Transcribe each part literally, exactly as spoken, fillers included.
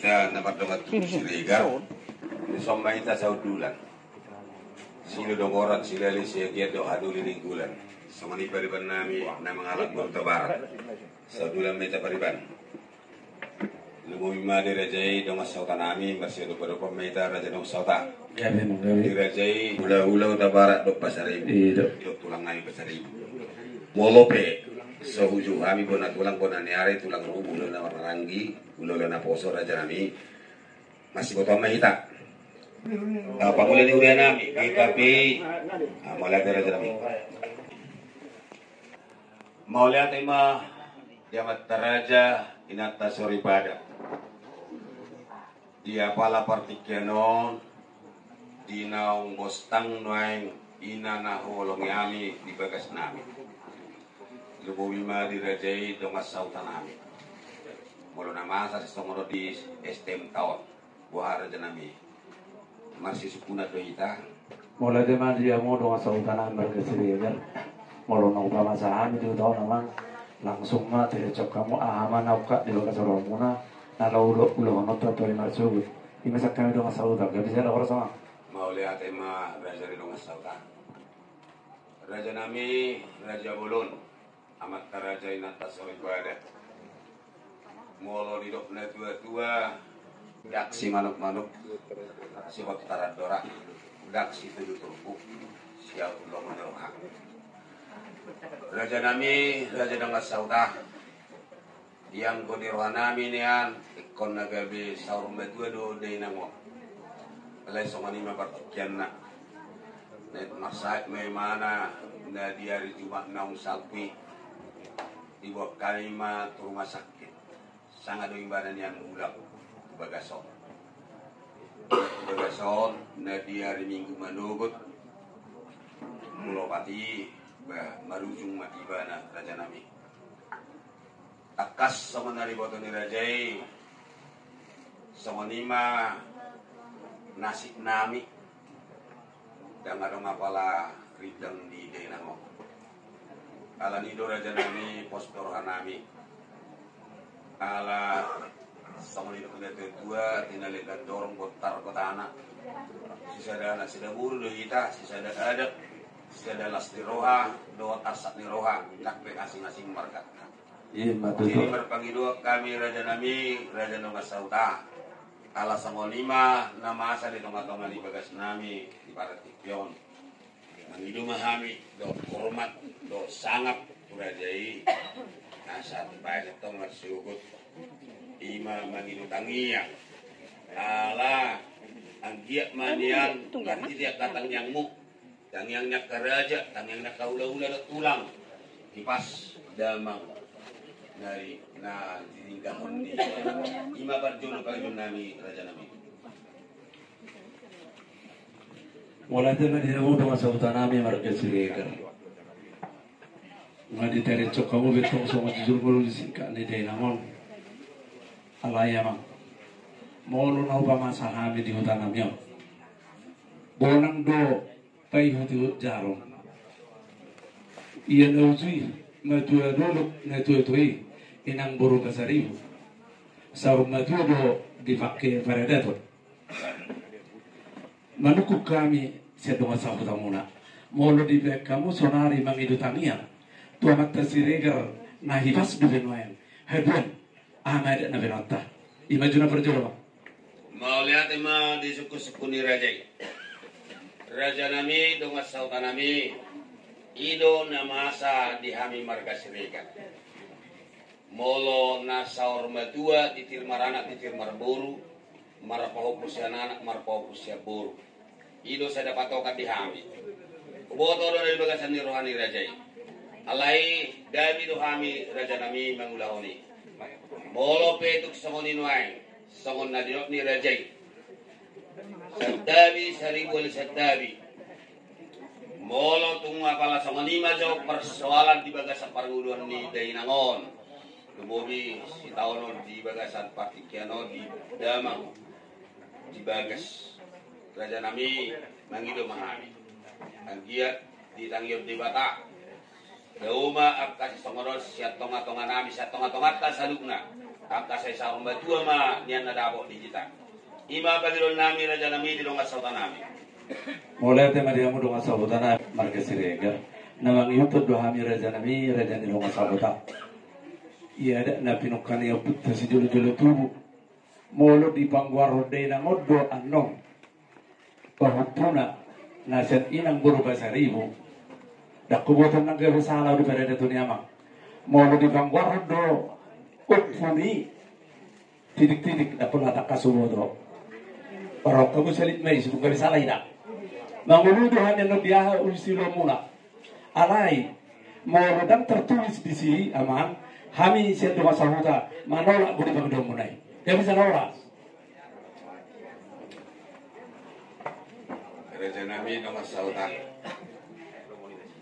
Hita na mardongan tubu Siregar, dison ma hita saundulan. Silo dongoran, silali, siagian dohot hanoli Nainggolan. Songon i pariban nami na mangalap boru Tabarat. Saundulan ma hita pariban. Lumobi ma di raja i dongan sahuta nami, marsiadopadopan ma hita raja dongan sahuta. Gabe ma gabe. Di raja i hulahula Hutabarat dohot Pasaribu. Iya, dohot. Dohot tulang nami Pasaribu. Molo pe so huju hami bona tulang, bona ni ari, tulang rubu, hulahula na marhaha, hulahula na poso, raja nami. Masibotoan ma hita. Ah, pangula ni huria nami, P K P. Ah, mauliate raja nami. Mauliate ma di amanta raja, inanta soripada. Di apala partingkian on, di naung bostang nuaeng ina na huolongi hami di bagas nami. Lumobi ma di raja i dongan sahuta nami. Molo na masa songon on di S T M ta on. Boha raja nami. Marsisungkunan do hita. Molo ate ma di hamu dongan sahuta nami marga Siregar. Molo na hupamasahami di huta on amang. Langsung ma terencok hamu aha ma na ungkap di bagas rohamuna. Na laho ulaonta tu hami marsogot. I ma sian hami dongan sahuta. Gabe sada horas amang. Mauliate ma raja ni dongan sahuta. Raja nami, raja bolon. Amanta raja inanta soripada. Molo didok natuatua, ndang simanukmanuk, sihontaran dora, ndang situju turpuk, siamun lomo ni roha. Raja nami, raja dongan sahuta. Ianggo di roha nami nian, ingkon na gabe saur matua do dainang on. Alai songon i ma partingkianna. Naeng marsahit ma ibana na di ari Jumat naung salpu i. Diboan hami ma tu rumah sakit. Sanga do ibana nian mulak tu bagas on. Bagas on na di ari Minggu manogot. Molo pati, bah, marujung ma ibana raja nami. Tangkas songon na diboto ni raja i, songon i ma nasib nami. Ndang adong apala rindang di dainang on. Alani do raja nami pos do roha nami. Ala songon i do natuatua, tinallik gandorong bontar gotana. Sisada anak sisada boru do hita, sisada adat, sisada las ni roha dohot arsak ni roha, ndang pe asing-asing marganta. Ima tutu. Jadi marpangidoan hami raja nami, raja dongan sahuta. Ala songon i ma na masa di tongatonga ni bagas nami di partingkian on. Mangido ma hami dohot hormat dohot sangap tu raja i. Asa dibaen tong marsogot. Ima mangido tangiang. Ala anggiat ma nian marhite angka tangiangmu. Tangiang ni angka raja, tangiang ni angka hulahula dohot tulang. Hipas damang. Nari na diringgahon ni ima parjolo parjolo nami raja nami. Mauliate ma di hamu dongan sahuta nami marga Siregar. Nga ditarencok hamu be tong songon jujur molo di singkat ni dainang on. Alai amang, molo na hupamasa hami di huta nami on, bonang do paihutihut jarum. Ia na uju i, matua dolok, natuatua i, inang boru Pasaribu. Saur matua do dipangke paradaton. Manungkun hami sian dongan sahutamuna. Molo dibaen hamu sonari mangido tangiang tu amanta Siregar na hipas dope nuaeng. Haduan, aha ma adat na binoanta? Ima jo na parjolo ma. Mauliate ma di sungkunsungkun ni raja i. Raja nami, dongan sahuta nami, i do na masa di hami marga Siregar. Molo na saur matua, titir maranak, titir marboru, marpahompu sian anak, marpahompu sian boru. I do sada patokan di hami. Huboto do na di bagasan ni roha ni raja i. Alai dami do hami raja nami mangulahon i. Molo pe tung songon i nuaeng, songon na nidok ni raja i. Santabi, saribu ale santabi. Molo tung apala songon i ma jo persoalan di bagasan parngoluan ni dainang on. Lumobi sitaonon di bagasan partingkian on di damang di bagas. Raja nami mangido ma hami. Anggiat ditangihon Debata. Dao ma angka sisongon on sian tongatonga nami, sian tongatonganta saluhutna. Angka sai saur matua ma nian na dapot di hita. I ma pangidoan nami raja nami di dongan sahuta nami. Mauliate ma di hamu dongan sahuta nami marga Siregar. Na mangihut do hami raja nami, raja ni dongan sahuta. Ia adat na pinungka ni ompunta sijolo-jolo tubu. Molo dipanggoarhon dainang on do annon pahompuna na sian inang boru Pasaribu. Ndang huboto nang gabe sala di paradaton i amang. Molo dipanggoarhon do ompu ni Titik-titik, ndang pola tangkas huboto. Parongka musalit ma i, sidung gabe sala i da. Mangolu do hami annon di aha, ulos ni ulaonmuna. Alai molo ndang tertulis disi amang, hami sian dongan sahuta manolak do di pangidoanmuna i. Gabe sala horas. Raja nami dongan sahuta.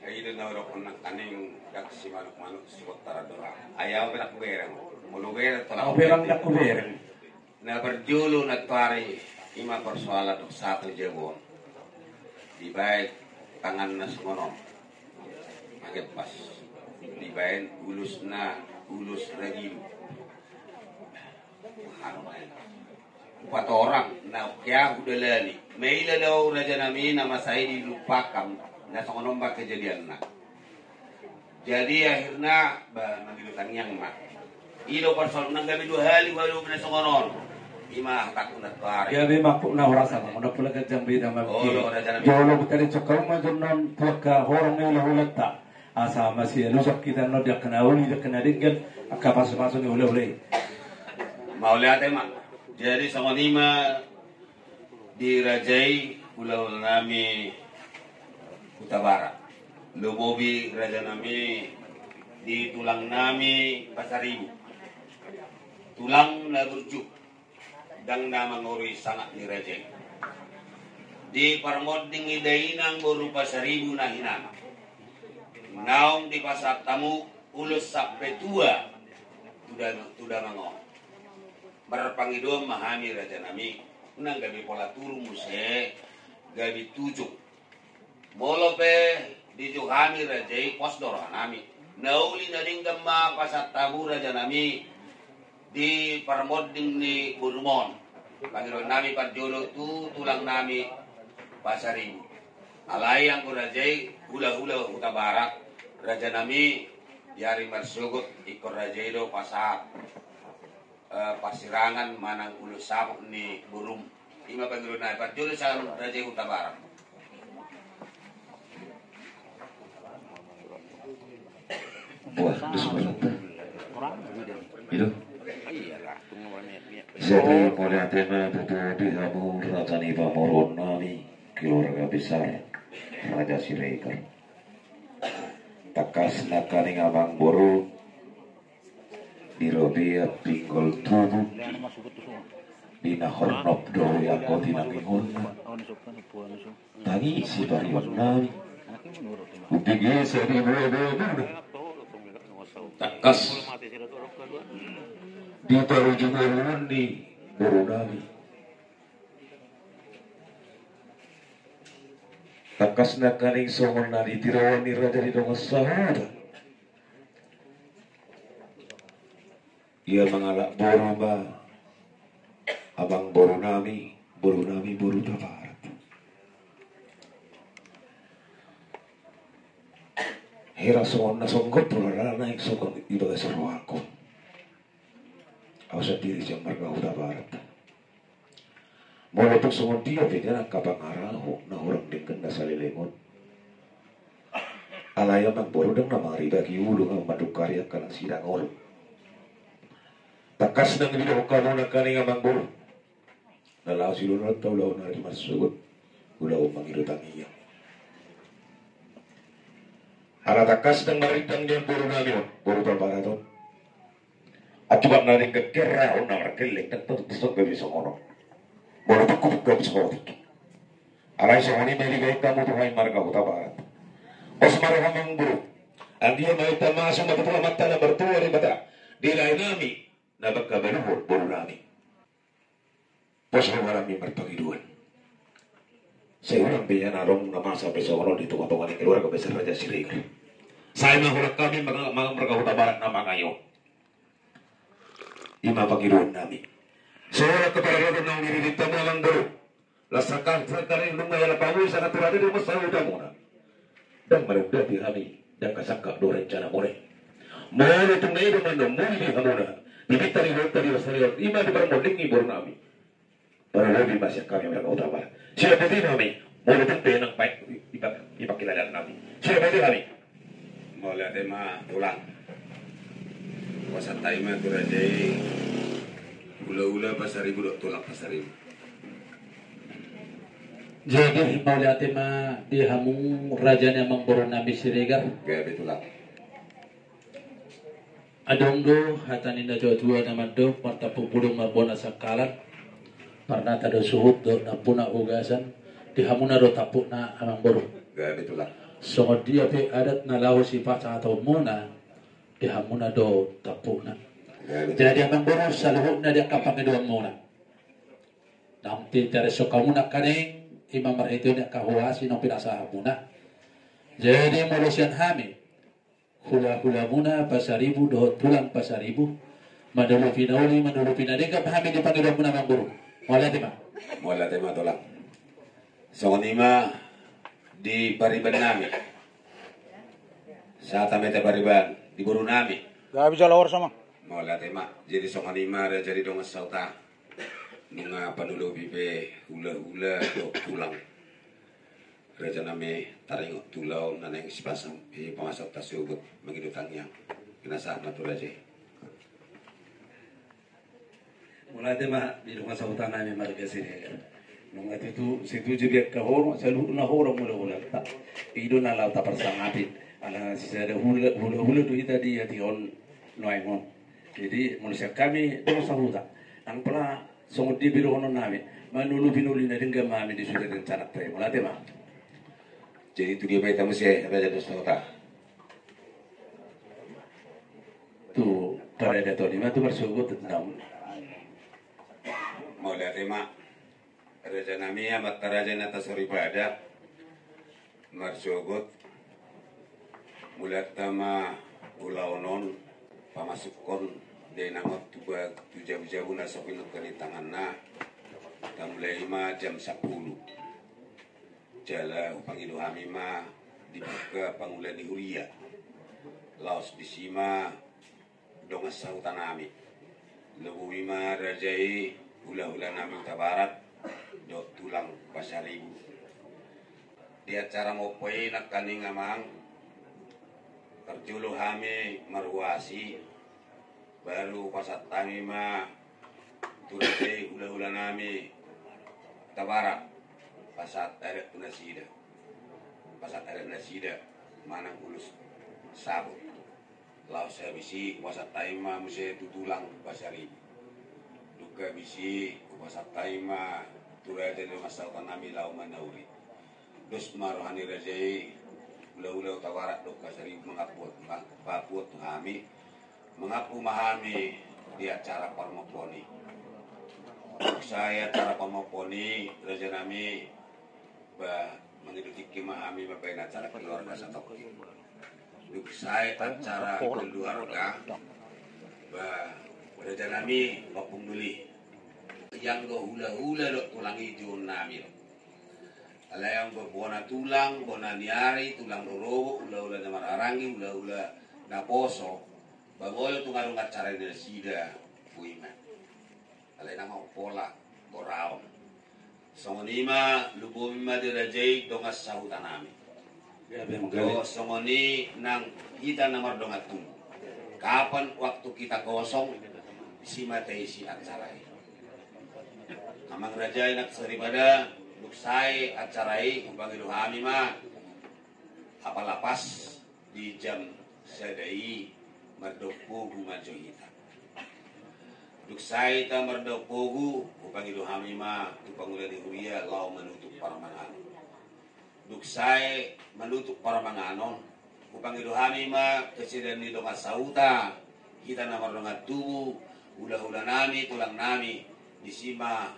Ai do na hudokkon nangkaning, ndang simanuk-manuk sibottar do ra. Ai au pe ndang hubereng. Molo hubereng tolak. Au pe ndang hubereng. Na parjolo nantoari i ma persoalan dok sahat tu jabu on. Dibaen tangan na songon on. Magempas. Dibaen ulos na, ulos ragilu. Upatorang na oke ahu dalani. Maila do au raja nami na masa i dilupakan na songon on ma kejadianna. Jadi akhirna ba mangido tangiang ma. I do parsol nang gabe dua hali huadopi na songon on. I ma hatangku nantoari. Gabe mangkuk na horas amang, ndang pola ganjang beda ma. Olo raja nami. Jolo hutadingkon hamu ma jolo annon tu angka horong ni hulahulanta. Asa masialusan hita annon di angka na uli, di angka na denggan, angka pasupasu ni hulahula i. Mauliate ma. Jadi songon i ma di raja i hulahula nami Hutabarat. Lumobi raja nami di tulang nami Pasaribu. Tulang na burju. Ndang na mangorui sangap ni raja i. Di parmonding ni dainang boru Pasaribu na hinan. Naung dipasahat hamu ulos sampe tua tu da-, tu damang on. Marpangidoan ma hami raja nami, unang gabe pola turu muse, gabe tujung. Molo pe dijou hami raja i, pos do roha nami. Na uli na denggan ma pasahat hamu raja nami di parmonding ni borum on. Pangidoan nami parjolo tu tulang nami Pasaribu. Alai anggo raja i hulahula Hutabarat, raja nami di ari marsogot ingkon raja i do pasahat eh, parsirangan manang ulos saput ni borum. I ma pangidoan nai, parjolo sian raja i Hutabarat. Buah, dus berapa? Itu. Jadi mauliate ma tutu di hamu raja ni pamoruon nami, keluarga besar Raja Siregar. Tangkas nangkaning amang boru di robean pinggol tubu, di na hornop do i anggo tinangihonna. Tangisi parion nami, umbege sa di boa-boamuna. Tangkas di parujung uruon ni boru nami. Tangkas nangkaning songon na di tiroan ni raja di dongan sahuta. Ia mangalap boru ma amang boru nami, boru nami boru Hutabarat. Hira songon na songgop roha na naeng songgop i bagas rohangku. Au sandiri sian marga Hutabarat. Molo tung songon dia pe nian angka pangarahutna hurang denggan na saleleng on. Alai amang boru ndang na maribaki ulu nga mandungkari angka na sidang on. Tangkas nang didok hamu nangkaning amang boru. Na laho silolonta ulaon ari marsogot. Ulaon mangido tangiang. Ala tangkas nang marindang nian boru nami on, boru Hutabarat on. Atuban na denggan kerra on na margelleng, ndang tontu songon gabe songon on. Molo tung gabe songon on. Alai songon i ma dibaen hamu tu hami marga Hutabarat. Pos ma roha amang boru. Anggiat ma hita masuk ma tu Amanta na martua Debata. Di lae nami na mangkabaluhon boru nami. Pos roha nami marpangidoan. Sai hurang be ia na adong na masa pe songon on di tonga-tonga ni keluarga besar Raja Siregar. Sai ma hurang hami mangan, mangan marga Hutabarat na mangayo. Ima pangidoan nami. Songon angka paradaton naung diririt hamu amang boru. Las sangkar sangkar i nunga ia lapangu sangkar turada di masa utamuna. Ndang manundati hami, ndang kasangkap do rencana muna i. Molo tung na i do mandomuni di hamuna, di pinta ni huta di sarion ima di parmonding ni boru nami. Parlobi ma sian hami amang utama. Sian poti nami, molo tung pe nang baik di, di, di pakiladan nami. Sian poti nami. Mauliate ma tulang. Hupasahat hami ma tu raja i. Hula-hula Pasaribu dohot tulang Pasaribu. Jadi mauliate ma di hamu raja ni amang boru nami Siregar. Gabe tulang. Adong do hata ni na tua-tua na mandok, martampuk bulung ma bona sangkalan. Parnata do suhut dohot nampuna ugasan, di hamuna do tampukna amang boru. Gabe tulang. Songon dia pe adat na laho sipasahatonmuna, di hamuna do tampukna. Gabe tulang. Jadi amang boru, saluhutna di angka pangidoanmuna naung pinarishon hamuna nangkaning, ima marhite ni angka huasi naung pinasahatmuna. Jadi molo sian hami, hula-hulamuna Pasaribu dohot tulang Pasaribu, manulupi na uli, manulupi na denggan hami di pangidoanmuna amang boru. Mauliate ma. Mauliate ma tulang. Songon i ma di pariban nami. Sahat hami tu pariban di boru nami. Gabe jala horas amang. Mauliate ma. Jadi songon i ma raja ni dongan sahuta. Nunga panulupi pe hula-hula dohot tulang. Raja nami taringot tu ulaon na naeng sipasam, i pamasat tasogot mangido tangiang. Pinasahat ma tu raja i. Mauliate ma di dongan sahuta nami marga Siregar. Nunga tutu situju di angka horong, saluhutna horong hula-hulanta. I do na laho taparsangapi. Ala sisada hula, hula-hula do hita di hatiha on nuaeng on. Jadi molo sian hami dongan sahuta, nang pola songon dia pe dohonon nami, manulupi na uli na denggan ma hami di sude rencananta i. Mauliate ma. Jadi tu dia ma hita muse raja dongan sahuta? Tu paradaton i ma tu marsogot. Mauliate ma. Raja nami, amanta raja na tasoripada, marsogot. Mauliate ma ulaon on, pamasukhon dainang on tu ba, tu jabu-jabu na so pinungka ni tanganna. Tamulai ma jam sampulu. Jala hupangido hami ma dibuka pangula ni huria. Laos disi ma dongan sahuta nami. Lobi ma raja i hula-hula nami Hutabarat dohot tulang Pasaribu. Di acara mompo i nangkaning amang, parjolo hami marhuasi, baru pasahat hami ma tu raja i hula-hula nami Hutabarat, pasahat adat tu nasida. Pasahat adat nasida manang ulos sabot. Laos habis i hupasahat hami ma muse tu tulang Pasaribu. Dung habis i hupasahat hami ma tu raja ni dongan sahuta nami laho manauli. Dos ma roha ni raja i, hula-hula Hutabarat dohot Pasaribu mangampu, ma-, paampuon tu hami. Mangampu ma hami di acara parmompoon i. Dung sae acara parmompoon i, raja nami, ba, mangido tingki ma hami mambahen acara keluarga satongkin. Dung sae acara keluarga, ba, raja nami, ompung doli. Ianggo hula-hula dohot tulang i jouon nami do. Alai anggo bona tulang, bona ni ari, tulang rorobot, hula-hula na marhahaanggi, hula-hula na poso, ba molo tung adong acara ni nasida, boi ma. Alai nunga pola goraon. Songon i ma, lumobi ma di raja i dongan sahuta nami. Gabe ma, gabe. Songon i nang hita na mardongan tubu. Kapan waktu kita kosong, disi ma taisi acara i. Amang raja i na soripada, dung sae acara i, hupangido hami ma, apala pas di jam sada i, mardongan pogu ma jo hita. Dung sae hita mardongan pogu, hupangido hami ma tu pangula ni huria laho manutup parmanganon. Dung sae manutup parmanganon, hupangido hami ma kesediaan ni dongan sahuta, hita na mardongan tubu, hula-hula nami, tulang nami, disi ma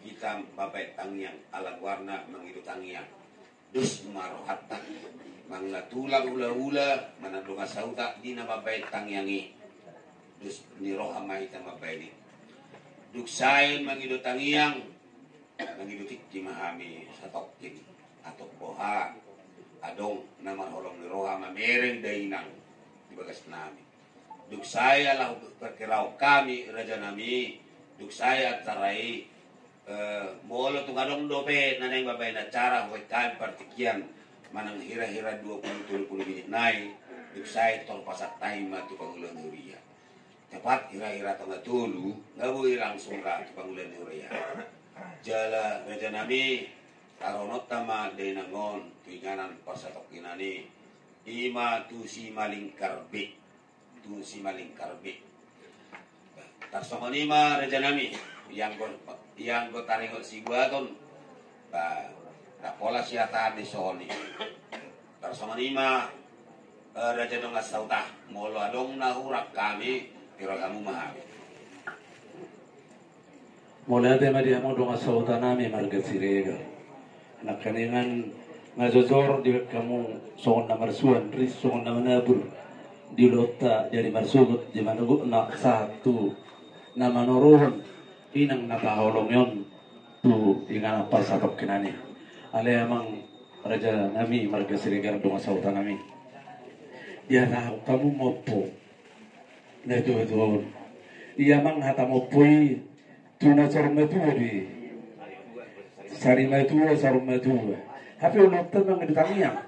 hita mambahen tangiang, ala goarna mangido tangiang. Dos ma rohanta, manang tulang, hula-hula manang dongan sahuta di na mambahen tangiang i. Dos ni roha ma hita mambahen i. Dung sae mangido tangiang, mangido tingki ma hami satongkin. Antong boha adong na marholong ni roha mamereng dainang di bagas nami. Dung sae ala parkiraon hami raja nami, dung sae acara i, eh, molo tung adong dope na naeng mambahen acara, hubaen hami partingkian manang hira-hira dua pulu tolu pulu minit nai, dung sae tor pasahat hami ma tu pangula ni huria. Tepat hira-hira tonga tolu, nga boi langsung ra tu pangula ni huria. Jala raja nami, taruhononta ma dainang on tu inganan parsatongkinan i, i ma tu Simalingkar B. Tu Simalingkar B. Tarsongon i ma raja nami, ianggo, ianggo taringot sibuaton, ba, na pola siataan di soni. Tarsongon i ma, eh, raja dongan sahuta, molo adong na hurang hami, tiroi hamu ma hami. Mauliate ma di hamu dongan sahuta nami marga Siregar. Nangkiningan nga jojor dibaen hamu songon na marsuan, ris songon na manabur. Di ulaonta jadi marsogot, di manogot na sahat tu na manoruhon inang na tahaholongi on tu inganan parsatongkinan i. Alai amang raja nami marga Siregar dongan sahuta nami. Diarahon hamu mompo na tuatua on. Ia amang hata mompo i tu na saur matua do i. Sari matua, saur matua. Hape ulaonta mangido tangiang.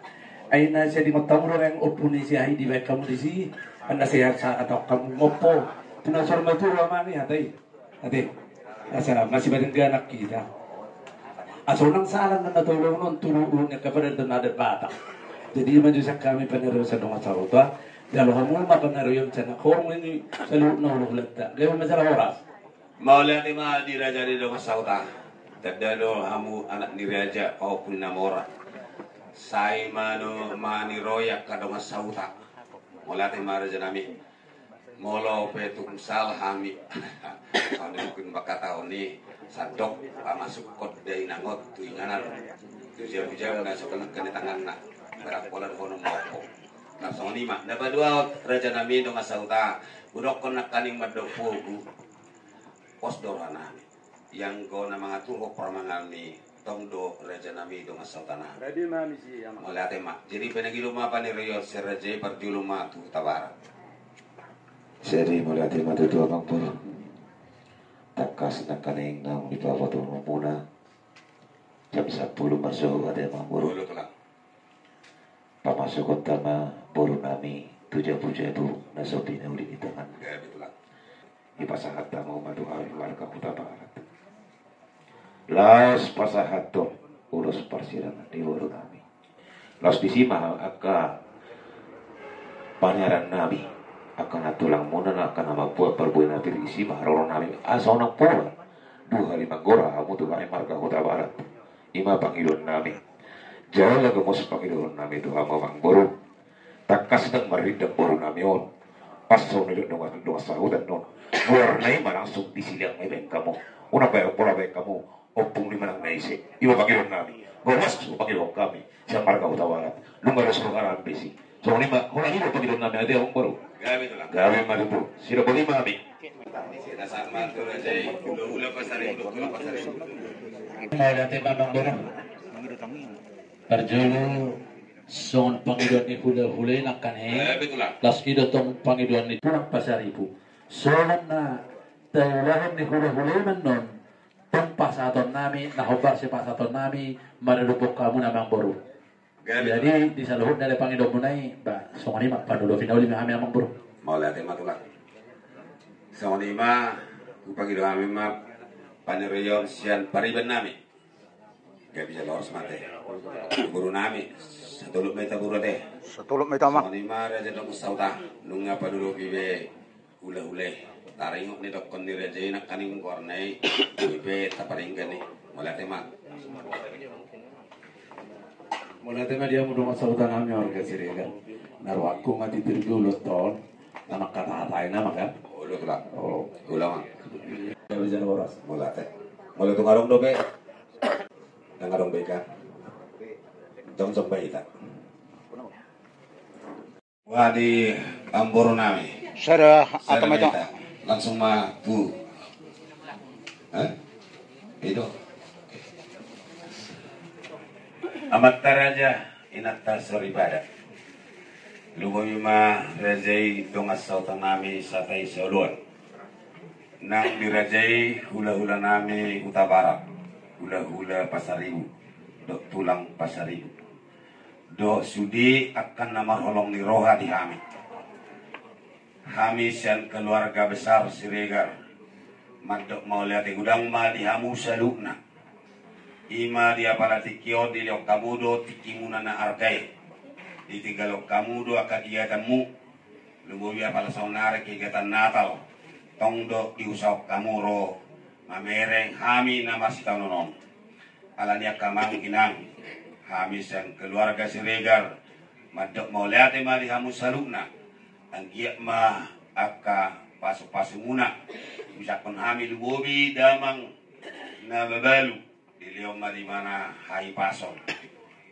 Ai na sai di matamu do naeng ompu ni si Ahi dibaen hamu disi. Anna sai hata hamu mompo. Tu na saur matua do amang i hata i. Ate. Asa masih badengganak hita. Asa unang sala na taulahon on tu uluhon ni angka padan dohot adat Batak. Jadi manjou sian hami panarion sian dongan sahuta. Jalo hamu ma panarion sian na horong ni saluhutna hulahulanta. Gabe ma jala horas. Mauliate ma di raja ni dongan sahuta. Tanda do hamu anak ni raja, ompu ni na mora. Sai ma niroi angka dongan sahuta. Mauliate ma raja nami. Molo pe tung sala hami, on mungkin bakatahon i sandok pamasukhon dainang on tu inganan, tu jabu-jabu na so kena kena tanganna, barang pola dohonon mompo. Tarsongon i ma na paduahon raja nami dongan sahuta, hudokkon nangkaning mandok pogu. Pos do roha nami. Ianggo na mangaturhon parumaenami, tong do raja nami dongan sahuta nami. Mauliate ma. Jadi pangidoan ma panarion sian raja i parjolo ma tu Hutabarat. Jadi mauliate ma tutu amang boru. Tangkas nangkaning naung dipabotohonmuna jam sampulu marsogot ate amang boru. Pamasukhonta ma boru nami tu jabu-jabu na so pinauli ni tangan. Dipasahat hamu ma tu hami marga Hutabarat. Laos pasahathon ulos parsirangan ni boru nami. Laos disi ma angka paniaran nami, angka na tulangmuna, angka na mambuat parbue na pir, disi ma haroro nami asa unang pola. Dua hali manggora hamu tu hami marga Hutabarat. I ma pangidoan nami. Jala gomos pangidoan nami tu hamu amang boru. Tangkas ndang marrindang boru nami on. Pas songon na nidok dongan, dongan sahuta on. Goarna i ma langsung disiliang ma i baen hamu. Unang baen, pola baen hamu ompung ni manang na ise. I ma pangidoan nami. Gomos pangidoan hami sian marga Hutabarat. Nunga dos roha nami disi. Songon i ma, holan i do pangidoan nami ate amang boru. Gabe ma tutu. Sidok boti ma hami. Mauliate ma amang boru. Parjolo songon pangidoan ni hulahula i nangkaning. Laos i do tong pangidoan ni tulang Pasaribu. Songon na taulahon ni hulahula i ma annon, tong pasahaton nami, na hombar sipasahaton nami maradophon hamu na amang boru. Jadi di saluhutna ale pangidoanmuna i, ba, songon i ma, padodopi na uli ma hami amang boru. Mauliate ma tulang. Songon i ma, hupangido hami ma panarion sian pariban nami. Gabe jala horas ma ate. Boru nami, satolop ma hita boru ate. Satolop ma hita amang. Songon i ma raja dongan sahuta, nunga padodopi be hulahula i. Taringot nidokkon ni raja i nangkaning goarna i, boi pe taparinggan i. Mauliate ma. Mauliate ma di hamu dongan sahuta nami marga Siregar. Na rohangku ma titir be ulaonta on. Na mangkatahatai nama kan? Olo tulang. Olo amang. Gabe jala horas. Mauliate. Molo tung adong dope. Ndang adong be kan. Jongjong be hita. Wah, di amboru nami. Sada, sada atama itu. Langsung ma tu. Hah? Itu. Amanta raja, inanta soripada. Lumobi ma raja i dongan sahuta nami Satai Saoloan. Nang di raja i hulahula nami Hutabarat, hulahula Pasaribu, dohot tulang Pasaribu. Dohot sude angka na marholong ni roha di hami. Hami sian keluarga besar Siregar mandok mauliate godang ma di hamu saluhutna. I ma di apala tingki on dilehon hamu do tingkimuna na arga i. Ditinggalhon hamu do angka kegiatanmu. Lumobi apala saonari kegiatan Natal. Tong do diusahahon hamu ro mamereng hami na masitaonon on. Alani angka amang inang, hami sian keluarga Siregar mandok mauliate ma di hamu saluhutna. Anggiat ma angka pasupasumuna. Misalkon hami lumobi damang na mabalu. Dilehon ma di mana hahipason.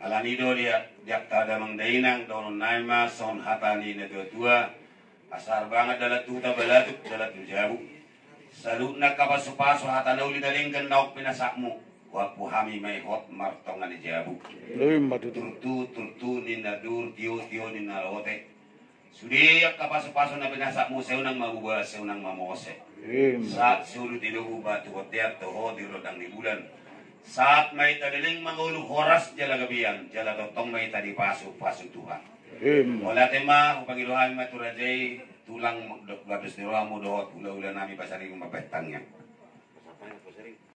Alani do di, di angka damang dainang, dohonon nami ma songon hata ni natuatua. Asa arbangan dalan tu huta, balatuk dalan tu jabu. Saluhutna angka pasupasu hata na uli na denggan naung pinasatmu, huampu hami ma i hot martonga ni jabu. Ima tutu. Turtu, turtu ninna dur, tio, tio ninna lote. Sude angka pasupasu na pinasatmu, sai unang ma bubar, sai unang ma mose. Ima. Sahat solu tilobu batu hotean toho di rondang ni bulan. Sahat ma hita leleng mangolu horas jala gabean, jala tongtong ma hita dipasupasu Tuhan. Ima. Mauliate ma, hupangido hami ma tu raja i, tulang do-, gabus ni rohamu dohot hulahula nami Pasaribu ma bahen tangiang.